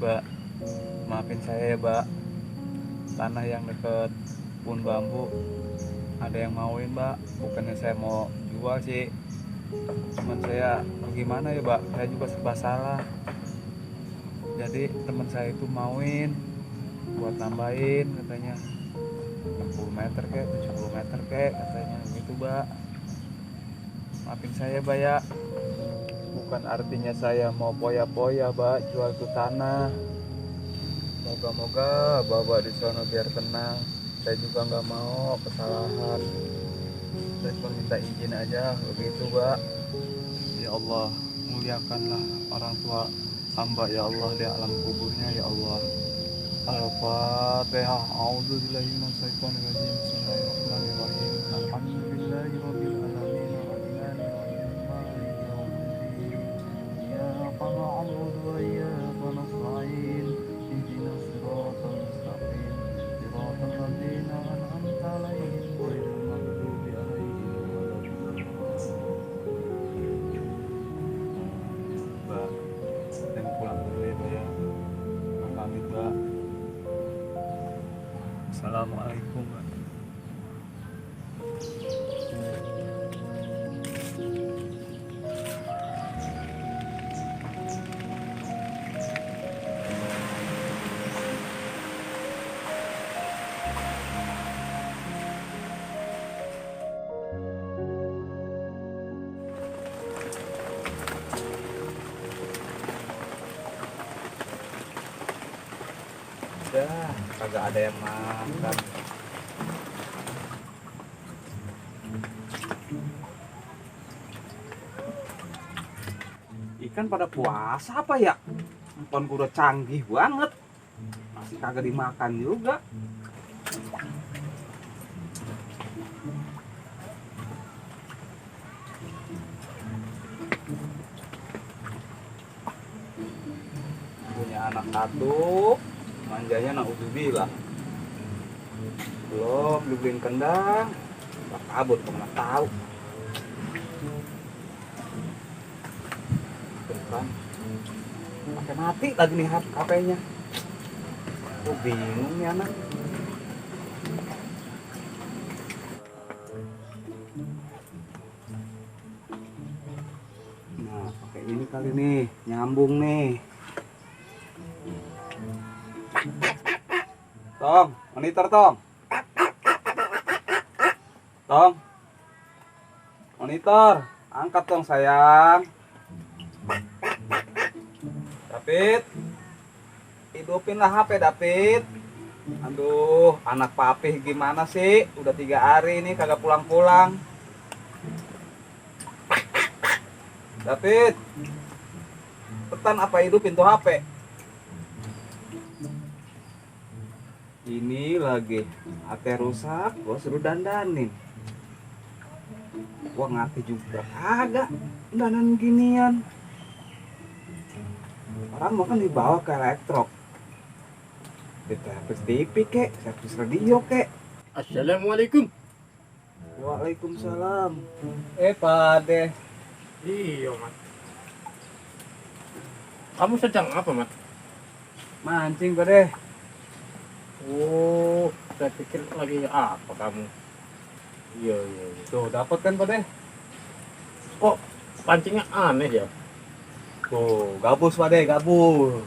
Mbak, maafin saya ya Mbak. Tanah yang deket kebun bambu ada yang mauin Mbak. Bukannya saya mau jual sih, cuman saya gimana ya Mbak, saya juga serba salah. Jadi teman saya itu mauin buat nambahin katanya 60 meter kek, 70 meter kek katanya gitu Mbak. Maafin saya Mbak ya. Bukan artinya saya mau poya-poya Mbak jual tuh tanah. Moga-moga bapak di sana biar tenang. Saya juga nggak mau kesalahan. Saya cuma minta izin aja begitu, Mbak. Ya Allah, muliakanlah orang tua hamba ya Allah di alam kuburnya ya Allah. Al-Fatihah. A'udzubillahi minasyaitonirrajim. Bismillahirrahmanirrahim. Alhamdulillahirabbil alamin arrahmanir rahim maliki yaumiddin. Iyyaka na'budu wa iyyaka nasta'in. Ihdinas siratal mustaqim. Siratal ladzina an'amta 'alaihim ghairil maghdubi 'alaihim waladdallin. Mbak, saya mau pulang dulu ya, Mbak ya. Pamit, Mbak. Assalamualaikum, Mbak. Udah, kagak ada yang makan. Ikan pada puasa apa ya? Handphone udah canggih banget. Masih kagak dimakan juga. Punya anak satu, manjanya naudzubillah. Belum dibeliin kendang, udah kabur kemana tahu. Kan pakai mati lagi nih HP-nya. Aku bingung nih anak. Nah, pakai ini kali nih, nyambung nih. Tong, monitor Tong. Tong. Monitor, angkat dong sayang. David, hidupinlah HP David. Aduh, anak papih gimana sih? Udah 3 hari ini kagak pulang-pulang. David, petan apa hidupin tuh HP? Ini lagi HP rusak, gua suruh dandanin. Gua ngerti juga kagak dandan ginian. Orang mau kan dibawa ke elektrok, di servis TV kek, servis radio kek. Assalamualaikum. Waalaikumsalam. Pade. Iya, Mat. Kamu sedang apa, Mat? Mancing Pade. Oh, saya pikir lagi apa kamu? Iya, iya, iya. Tuh dapat kan Pade? Kok pancingnya aneh ya? Tuh gabus Pade, gabus.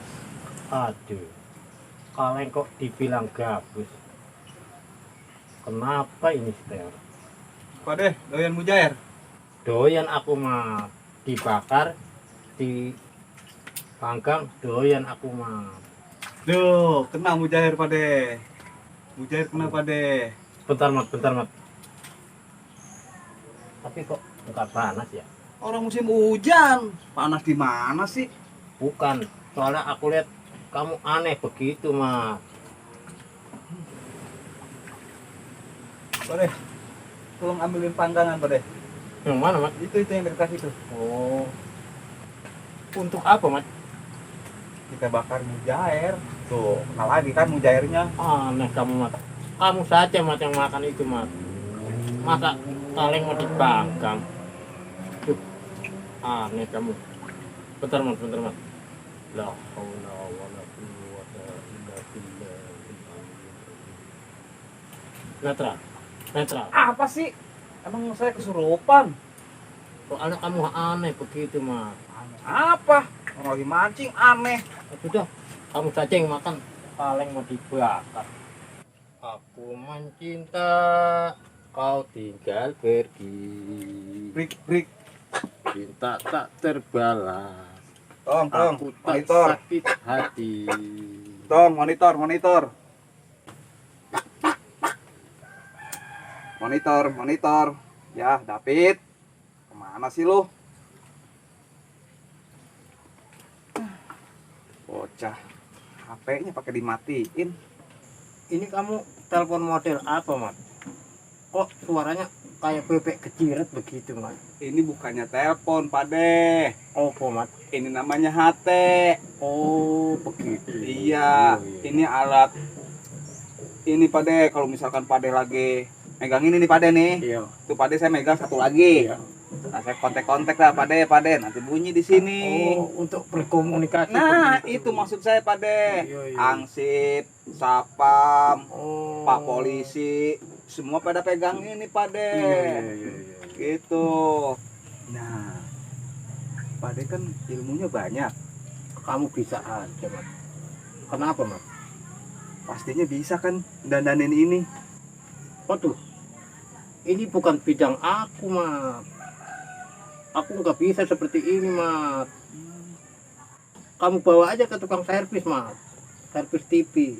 Aduh, kalian kok dibilang gabus? Kenapa ini, Ster? Pade, doyan mujair. Doyan aku mah dibakar, dipanggang, doyan aku mah. Duh, kena mujair Pade. Mujair kena Pade. Bentar, Mat, bentar, Mat. Tapi kok enggak panas ya? Orang musim hujan, panas di mana sih? Bukan, soalnya aku lihat kamu aneh begitu, Mas. Pade, tolong ambilin panggangan Pade. Yang mana, Mas? Itu yang dekat itu. Oh, untuk apa, Mas? Kita bakar mujair. Tuh, kena lagi kan mujairnya. Aneh kamu, Mas. Kamu saja, Mas, yang makan itu, Mas. Masa kaleng mau dipanggang? Duh, aneh kamu. Bentar, Mas, bentar, Mas. La haula wala quwwata illa billah. Netra, netral. Apa sih? Emang saya kesurupan? Soalnya kamu aneh begitu, Mas. Aneh apa? Orang lagi mancing aneh. Sudah, kamu saja yang makan, paling mau dibakar. Aku mencinta, kau tinggal pergi. Break. Cinta tak terbalas. Tong, Aku tak monitor. sakit hati. Tong, monitor. Monitor. Ya, David. Kemana sih lo? Bocah. HP-nya pakai dimatiin. Ini kamu telepon model apa, Mas? Kok suaranya kayak bebek keciret begitu, Mas? Ini bukannya telepon, Pade. Apa, Mas? Ini namanya HT. Oh, begitu. Iya, Oh, iya. ini alat. Ini Pade, kalau misalkan Pade lagi megang ini nih Pade nih. Iya. Tuh Pade saya megang satu lagi. Iya. Nah, saya kontak lah Pade. Nanti bunyi di sini. Oh, untuk berkomunikasi. Nah, begitu. itu maksud saya Pade. Iya, iya. Angsip, sapam, Oh. Pak Polisi, semua pada pegang ini Pade. Iya. Gitu. Nah, Pade kan ilmunya banyak. Kamu bisa aja, Mas. Kenapa, Mas? Pastinya bisa kan dandanin ini. Waduh, ini bukan bidang aku, Mas. Aku nggak bisa seperti ini, Mas. Kamu bawa aja ke tukang servis, Mas. Servis TV.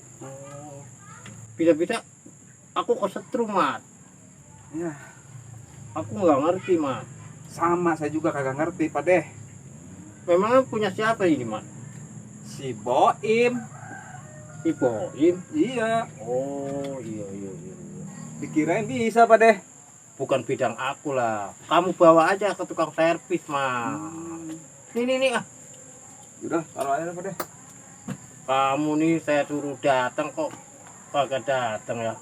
Bisa-bisa aku kesetrum, Mas. Ya, Aku nggak ngerti, Mas. sama saya juga kagak ngerti Pade. Memangnya punya siapa ini, Mas? Si Boim. Si Boim. Iya, Oh, iya. dikirain bisa Pade. Bukan bidang aku lah. Kamu bawa aja ke tukang servis, Mas. Nih. Udah, taruh aja Pade. Kamu nih saya suruh datang kok kagak datang ya.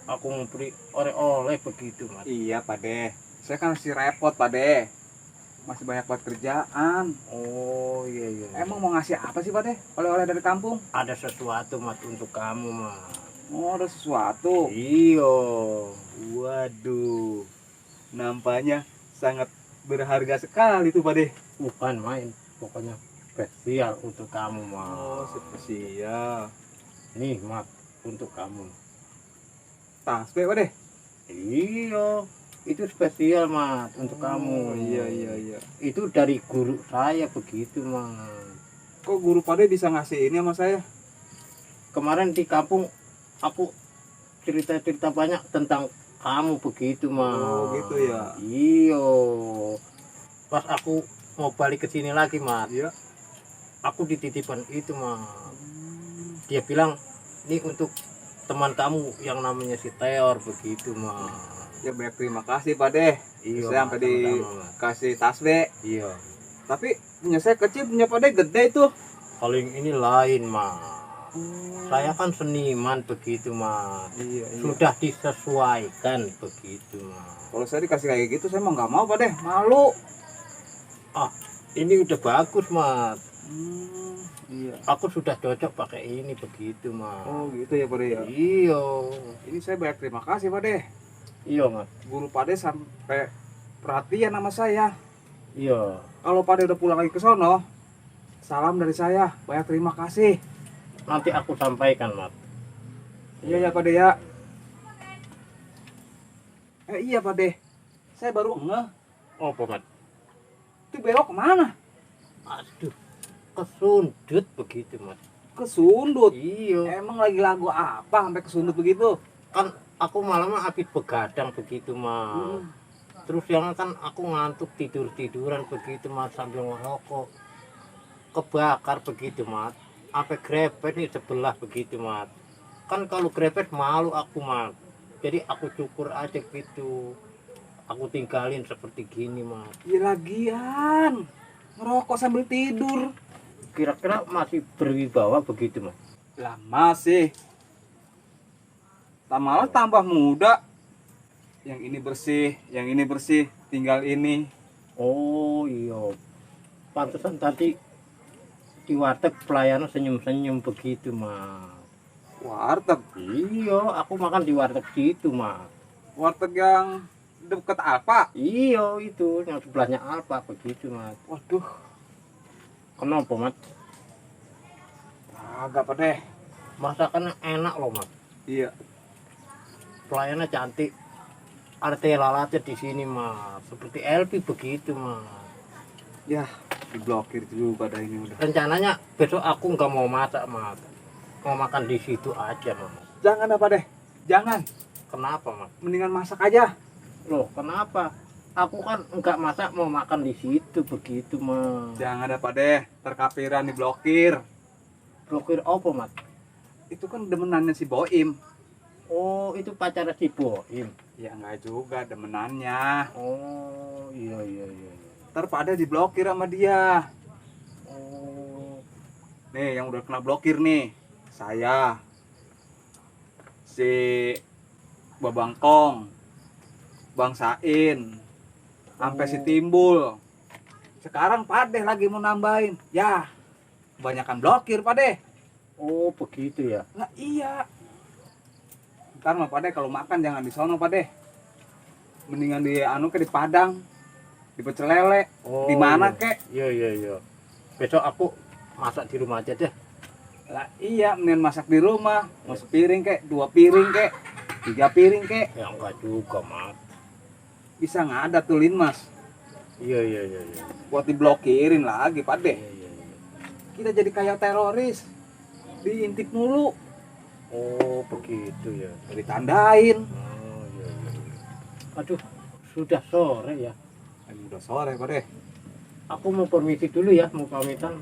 Aku mau beri oleh-oleh begitu, Mas. Iya Pade. Saya kan masih repot Pade. Masih banyak buat kerjaan. Oh, iya. Emang mau ngasih apa sih Pade? Oleh-oleh dari kampung? Ada sesuatu, Mas, untuk kamu, Mas. Oh, ada sesuatu. Iyo. Waduh. Nampaknya sangat berharga sekali tuh Pade. Bukan main, pokoknya spesial untuk kamu, Mas. Oh, spesial. Nih, Mas, untuk kamu. Tasbih Pade. Iyo. Itu spesial, Mas, untuk kamu. Iya. Itu dari guru saya begitu, Mas. Kok guru Pade bisa ngasih ini sama saya? Kemarin di kampung aku cerita-cerita banyak tentang kamu begitu, Mas. Oh, gitu ya. Iyo. Pas aku mau balik ke sini lagi, Mas. Iya. Aku dititipkan itu, Mas. Dia bilang, "Ini untuk teman kamu yang namanya si Teor begitu, Mas." Ya banyak terima kasih Pade. Iya, Saya sampai sama-sama, Mas. dikasih tasbih. Iya. Tapi punya saya kecil, punya Pade gede itu. Paling ini lain, Mas. Saya kan seniman begitu, Mas. Iya. Sudah disesuaikan begitu, Mas. Kalau saya dikasih kayak gitu, saya mah nggak mau Pade. Malu. Ini udah bagus, Mas. Iya. Aku sudah cocok pakai ini begitu, Mas. Oh gitu ya Pade ya. Iya. Ini saya banyak terima kasih Pade. Iya, Mas. Guru Pade sampai perhatian sama saya. Iya. Kalau Pade udah pulang lagi ke sono, salam dari saya. Banyak terima kasih. Nanti aku sampaikan, Mas. Iya ya Pade ya. Iya Pade. Saya baru ngeh. Apa, Mas? Itu belok kemana? Aduh, kesundut begitu, Mas. Kesundut. Iya. Emang lagi lagu apa sampai kesundut begitu? Kan aku malam habis begadang begitu, Mas. Terus yang kan aku ngantuk tiduran begitu, Mas, sambil ngerokok. Kebakar begitu, Mas. Sampai grepet nih sebelah begitu, Mas. Kan kalau grepet malu aku, Mas. Jadi aku cukur aja gitu. Aku tinggalin seperti gini, Mas. Ya lagian ngerokok sambil tidur. Kira-kira masih berwibawa begitu, Mas? Lah masih. Malah tambah muda. Yang ini bersih, tinggal ini. Oh iya. Pantesan tadi di warteg pelayanan senyum-senyum begitu Mas. Warteg. Iya, aku makan di warteg situ Mas. Warteg yang deket apa? Iya itu yang sebelahnya Alfa begitu Mas. Waduh, Kenapa Mas? agak apa deh. Masakannya enak loh Mas. Iya. Pelayannya cantik. Ada teh lalatnya di sini Mas. Seperti LP begitu Mas. Ya, diblokir juga dah ini udah. Rencananya besok aku nggak mau masak Mas. Mau makan di situ aja Mas. Jangan apa deh. Jangan. Kenapa Mas? Mendingan masak aja. Loh kenapa? Aku kan nggak masak mau makan di situ begitu Mas. Jangan apa deh. Terkapiran diblokir. Blokir apa Mas? Itu kan demenannya si Boim. Oh itu pacarnya si Boim. Ya enggak juga demenannya. Oh iya iya iya. Ntar pada diblokir sama dia. Oh Nih yang udah kena blokir nih. Saya. Si Babangkong. Bang Sain. Sampai si Timbul. Sekarang Pade lagi mau nambahin. Ya. Kebanyakan blokir Pade. oh begitu ya. Nah iya. Ntar mah Pade kalau makan jangan di sono Pade. Mendingan di anu ke di Padang. Di Pecel Lele. Oh, Di mana iya. kek? Iya iya iya. Besok aku masak di rumah aja deh. Lah iya, mendingan masak di rumah. Mau sepiring kek, 2 piring kek, 3 piring kek. Ya enggak juga Mas. Bisa ngadat tuh Lin Mas. Iya iya iya. Iya Buat diblokirin lagi Pade. iya iya. Iya. Kita jadi kayak teroris. Diintip mulu, Oh begitu ya. ditandain. Oh iya iya. Aduh sudah sore ya. Ini udah sore Pade. Aku mau permisi dulu ya, mau pamitan.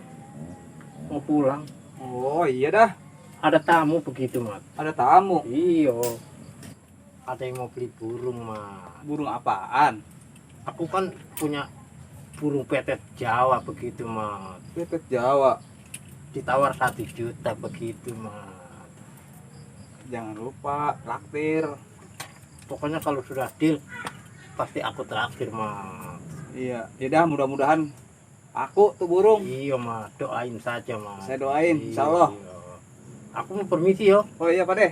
Mau pulang. Oh iya dah, Ada tamu begitu Mas. ada tamu. Iya. Ada yang mau beli burung Mas. Burung apaan? Aku kan punya burung petet Jawa begitu Mas. Pipit Jawa. Ditawar 1 juta begitu Mas. Jangan lupa traktir. Pokoknya kalau sudah deal pasti aku traktir Mas. Iya, yaudah mudah-mudahan aku tuh burung. Iya Mas, doain saja Mas. Saya doain, Iya, insyaallah. iya. Aku mau permisi yo. Oh iya Pade.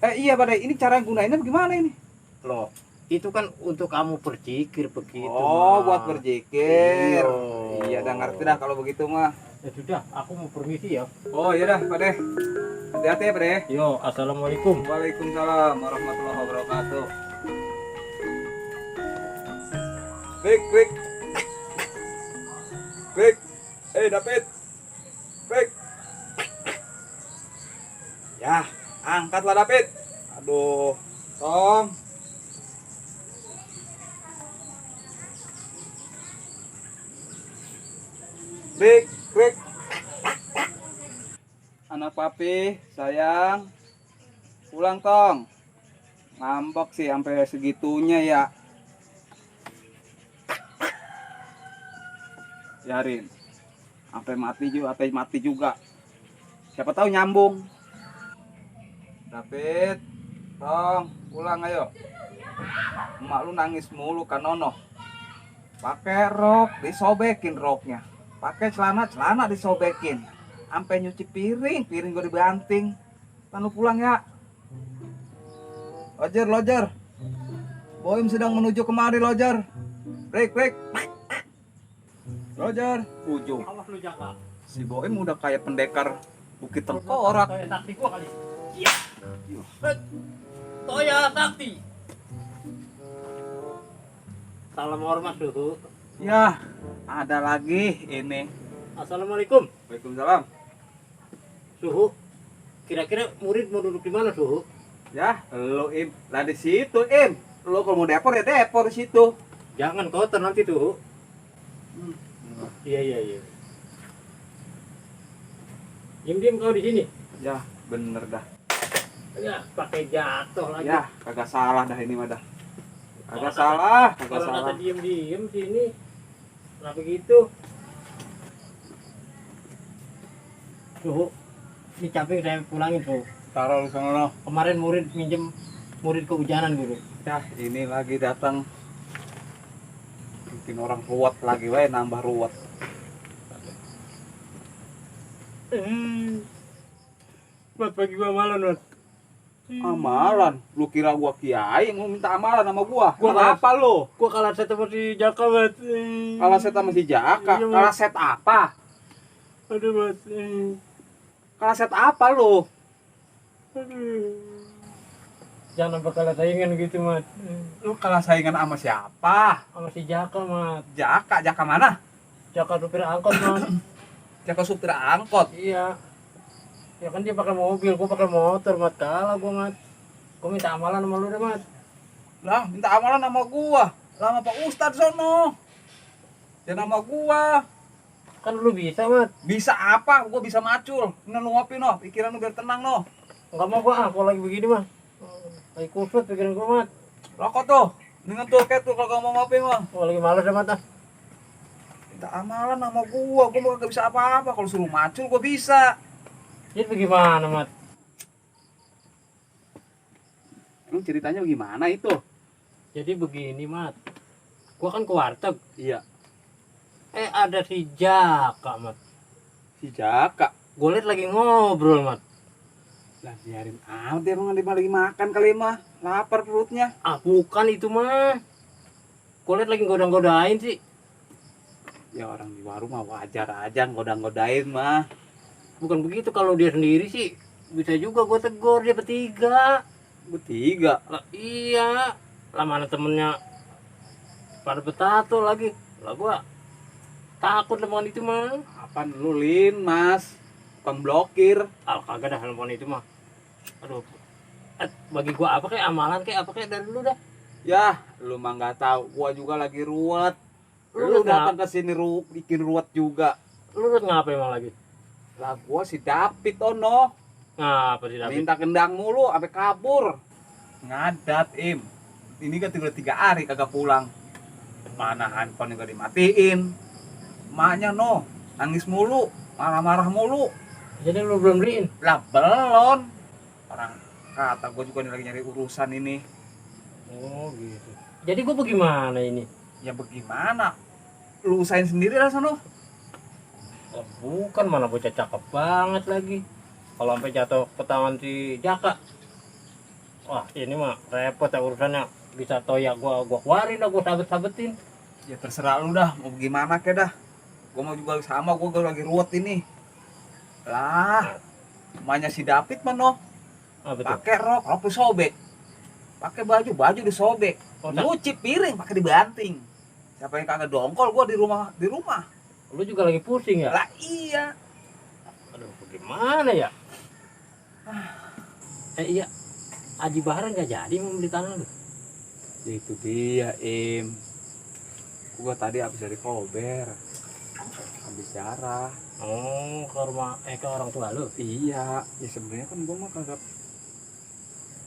Iya Pade, ini cara gunainnya bagaimana ini? Loh, itu kan untuk kamu berzikir begitu. Oh, Mas. buat berzikir. Iya. Iya, dah ngerti dah kalau begitu mah. Ya sudah, aku mau permisi ya. Oh iya dah, Pade. Hati-hati ya, Pade. Yo, assalamualaikum. Waalaikumsalam warahmatullahi wabarakatuh. Break, break. Break. David. Break. Ya, angkatlah David. Aduh, Tong. Break, break. Anak papi, sayang. Pulang, Tong. Ngambek sih sampai segitunya ya. Biarin. Sampai mati juga. Siapa tahu nyambung. David, Tong, pulang ayo. Emak lu nangis mulu kan Nono. Pakai rok, disobekin roknya. Pakai celana disobekin. Sampai nyuci piring gue dibanting. Tanu pulang ya. Lojer. Boim sedang menuju kemari, Lojer. Break. Lojer, ujung. Awas lu jaga. Si Boim udah kayak pendekar Bukit Tengkorak. Toya sakti gua kali. Iya. Toya sakti. Salam hormat suhu. Ya, ada lagi ini. Assalamualaikum. Waalaikumsalam. Suhu. Kira-kira murid mau duduk di mana suhu? Ya, lu Im, lah di situ Im. Lu kalau mau depor ya depor di situ. Jangan kotor nanti suhu. Iya. Diam kau di sini. Ya, bener dah. Ya, pakai jatuh lagi. Ya, kagak salah dah ini mah dah. Kagak salah. Kalau kata diem sini, kenapa gitu? Suhu, ini capek saya pulangin suhu. Taruh di sana. Kemarin murid kehujanan guru. Ya, ini lagi datang. Bikin orang ruwet lagi wae, nambah ruwet. Mat, bagi gua amalan, Mat. Amalan? Lu kira gua kiai mau minta amalan sama gua? Gua Kenapa lu? Gua kalah set sama si Jaka, Mat. Kalah set sama si Jaka? Iya, Mat. Kalah set apa? Aduh, Mat. Kalah set apa lu? Aduh. Jangan sampai kalah saingan gitu, Mat. Lu kalah saingan sama siapa? Sama si Jaka, Mat. Jaka mana? Jaka supir angkot, Mat. Jaka supir angkot. Iya. Ya kan dia pakai mobil, gua pakai motor, Mat. Kalah gua, Mat. Gua minta amalan sama lu deh, Mat. Lah, minta amalan sama gua. Lah sama Pak Ustadz sono. Jangan sama gua. Kan lu bisa, Mat. Bisa apa? Gua bisa macul. Ini lu ngopi no, pikiran lu biar tenang no. Enggak mau gua, kalau lagi begini mah. Lagi kusut pikiran gua, Mat. Rokok tuh. Dengan tuh kayak tuh kalau kamu mau ngopi mah. Gua lagi males deh, Mat. Minta amalan sama gua mah gak bisa apa-apa. Kalau suruh macul gua bisa. Jadi bagaimana, Mat? Lu ceritanya gimana itu? Jadi begini, Mat. Gua kan ke warteg. Iya. Ada si Jaka, Mat. Si Jaka. Gue liat lagi ngobrol, Mat. Lah biarin amat dia emang lagi makan kali mah. Lapar perutnya. Ah, bukan itu mah. Gue liat lagi godang-godain sih. Ya orang di warung mah wajar aja godang-godain mah. Bukan begitu, kalau dia sendiri sih bisa juga gue tegur, dia bertiga. Bertiga. Lah, iya. Lah mana temennya pada betato lagi. Lah gua takut lemongan itu mah. Apaan lu Lin, Mas? Tukang blokir. Ah, kagak dah lemongan itu mah. Aduh. Bagi gua apa kayak amalan kayak apa kayak dari dulu dah. Ya, lu mah nggak tahu. Gua juga lagi ruwet. Lu Lu datang ke sini bikin ruwet juga. Lu ngapa emang lagi? Lah gua si David ono. Ngapa sih David? Minta kendang mulu sampai kabur. Ngadat, Im. Ini kan udah 3 hari kagak pulang. Mana handphone juga dimatiin. Emaknya no, nangis mulu, marah-marah mulu. Jadi lu belum beliin? Lah belum. Orang kata gue juga lagi nyari urusan ini. Oh gitu. Jadi gua bagaimana ini? Ya bagaimana? Lu usahain sendiri lah sono. Oh, bukan, mana bocah cakep banget lagi. Kalau sampai jatuh ke tangan si Jaka, wah ini mah repot ya urusannya. Bisa toya gua keluarin dah, gua sabet-sabetin. Ya terserah lu dah, mau gimana ke dah. Gue mau juga sama, gue lagi ruwet ini. Lah, emaknya si David mah no. Ah, betul. Pakai rok disobek. Pakai baju disobek. Oh, Nyuci piring pakai dibanting. Siapa yang kagak dongkol gua di rumah. Lu juga lagi pusing ya? Lah iya. Aduh, bagaimana ya? Iya, Aji Bahar nggak jadi mau beli tanah lu. Ya itu dia, Im. Gua tadi habis dari Kober. Habis jarah. Oh, ke rumah ke orang tua lu. Iya, ya sebenarnya kan gua mah kagak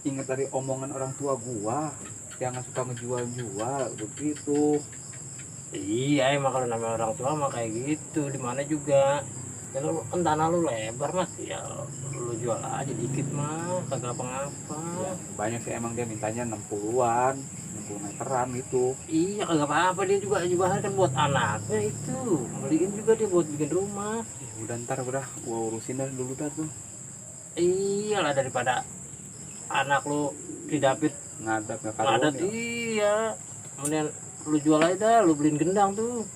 inget dari omongan orang tua gua yang nggak suka ngejual-jual begitu. Iya, emang kalau namanya orang tua mah kayak gitu, di mana juga. Ya lu kan tanah lu lebar, Mas. Ya lu jual aja dikit mah, kagak apa-apa. Ya, banyak sih emang dia mintanya 60-an, 60 meteran gitu. Iya, kagak apa-apa, dia juga kan buat anaknya itu. Beliin juga dia buat bikin rumah. Ya udah ntar gua urusin dah dulu dah tuh. Iyalah, daripada anak lu si David Ngadap nggak ngadat, karuan ya. iya. Kemudian lu jual aja dah, lu beliin gendang tuh.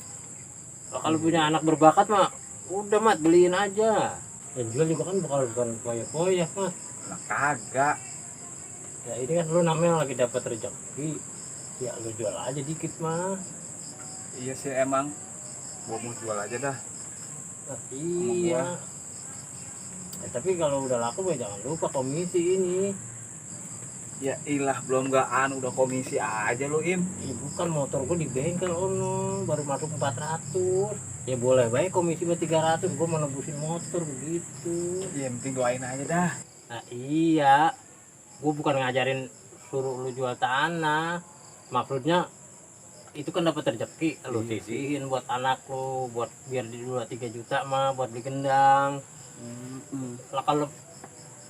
Kalau punya anak berbakat mah udah, Mat, beliin aja. Yang jual juga kan bukan foya-foya, Mat. Lah kagak. Ya ini kan lu namanya lagi dapat rezeki. Ya lu jual aja dikit mah. Iya sih emang. Gua mau jual aja dah. Nah, iya. Ya, tapi kalau udah laku ya jangan lupa komisi ini. Ya ilah belum udah komisi aja lo Im. Bukan, motor gua di bengkel ono baru masuk 400. Ya boleh baik komisi 300, gua mau nebusin motor begitu. Ya yang penting doain aja dah. Nah iya, gua bukan ngajarin suruh lu jual tanah. Maksudnya itu kan dapat rezeki, lu sisihin buat anak lu, buat biar di 2-3 juta mah buat beli gendang. Lah kalau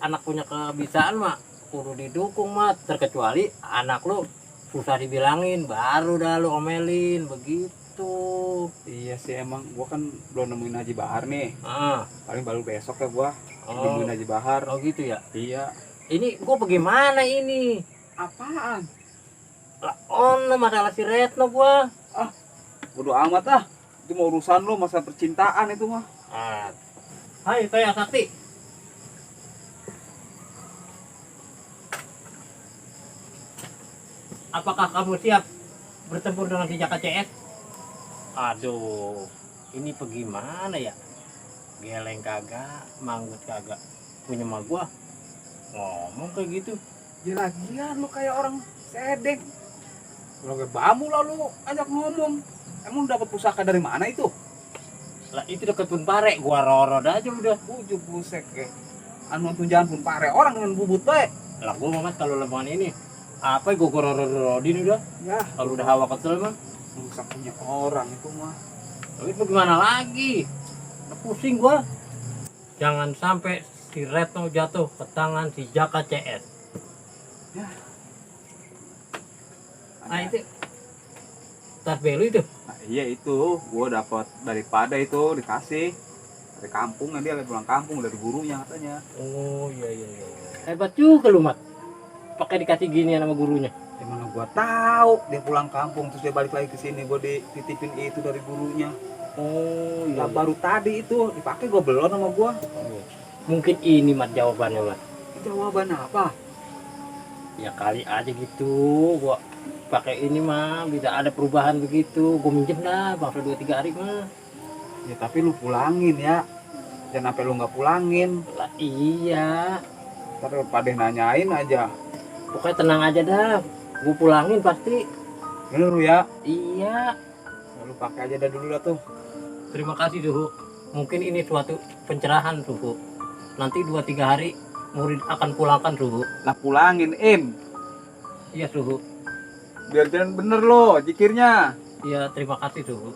anak punya kebiasaan mah kudu didukung, Mat. Terkecuali anak lu susah dibilangin, baru dah lu omelin begitu. tuh. Iya sih emang gua kan belum nemuin Haji Bahar nih. Ah, Paling baru besok ya gua oh, nemuin Haji Bahar. oh gitu ya. Iya. Ini gua bagaimana ini? Apaan? Lah, ono masalah si Retno gua. Bodo amat ah. Itu mau urusan lu, masa percintaan itu mah. Ah. Hai, Taya Sakti. Apakah kamu siap bertempur dengan si Jaka CS? Aduh, ini bagaimana ya? Geleng kagak, manggut kagak. Punya mah gua ngomong kayak gitu. Ya lagian lu kayak orang sedek. Kalau kayak bambu lalu ajak ngomong. Emang dapat pusaka dari mana itu? Lah itu deket pun pare, gua rorod aja udah. Bujuk busek ya. Anu tunjangan pun pare orang dengan bubut baik. Lah gua mamat kalau lemongan ini apa gua rorod-rodin udah. Ya, Kalau udah hawa kesel mah. rusak punya orang itu mah. Tapi bagaimana lagi? Udah pusing gua. Jangan sampai si Retno jatuh ke tangan si Jaka CS. Ya. Ah itu tas belu itu. Nah, iya itu, gua dapat daripada itu dikasih dari kampung, dia lagi pulang kampung dari gurunya katanya. Oh iya. Hebat juga lu Mat. Pakai dikasih gini sama gurunya. Gimana gua tahu dia pulang kampung terus dia balik lagi ke sini, gua dititipin itu dari gurunya. Oh Lah baru tadi itu dipakai gua belon sama gua. Mungkin ini Mat jawabannya Mat. Jawaban apa? Ya kali aja gitu. Gua pakai ini mah bisa ada perubahan begitu. Gua minjem dah bangsa 2-3 hari mah. Ya tapi lu pulangin ya. Jangan sampai lu nggak pulangin. Lah iya. Ntar pada nanyain aja. Pokoknya tenang aja dah. Gua pulangin pasti. Bener lu ya. Iya. Lu pakai aja dah dulu dah tuh. Terima kasih Suhu. Mungkin ini suatu pencerahan Suhu. Nanti 2-3 hari murid akan pulangkan Suhu. Lah pulangin Im. Iya Suhu. Biar jangan bener lo jikirnya. Iya terima kasih Suhu.